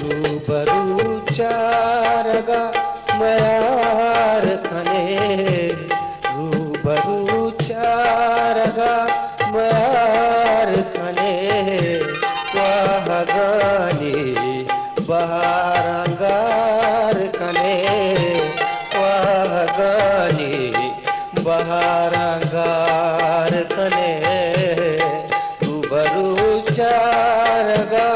روبرو چارگا میار کنے، روبرو چارگا میار کنے، واہگانی بہاراں گار کنے، واہگانی بہاراں گار کنے، روبرو چارگا۔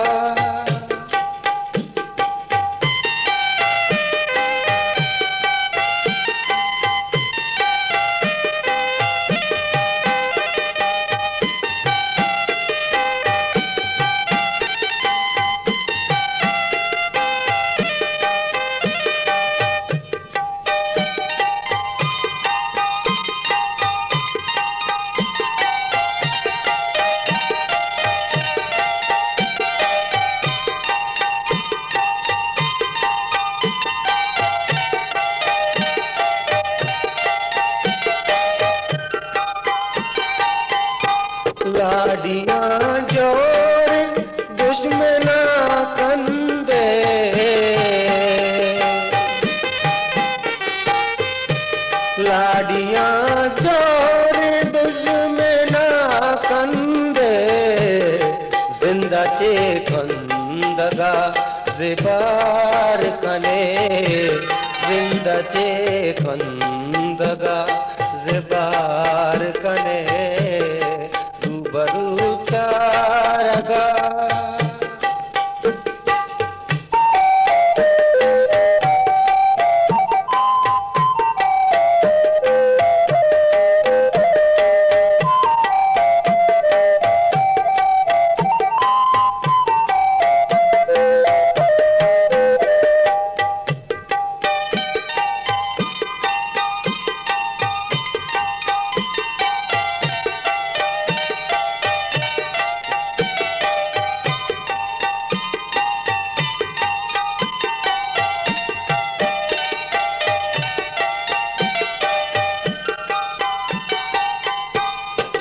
لاڈیاں جور دشمناں کندے، لاڈیاں جور دشمناں کندے، زندہ چے کندگا زبار کنے، زندہ چے کندگا زبار کنے، روبرو چارگا۔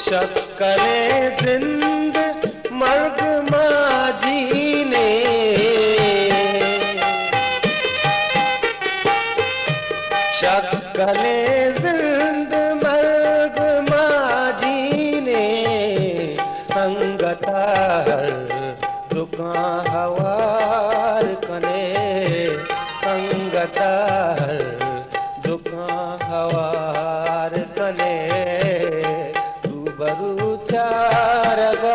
شکلیں زند مرگ ماجینے، شکلیں زند مرگ ماجینے، انگتا ہر دکاں ہوار کنے، انگتا ہر دکاں ہوار کنے، روبرو چارگا۔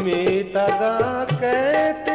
میتگاں کئیت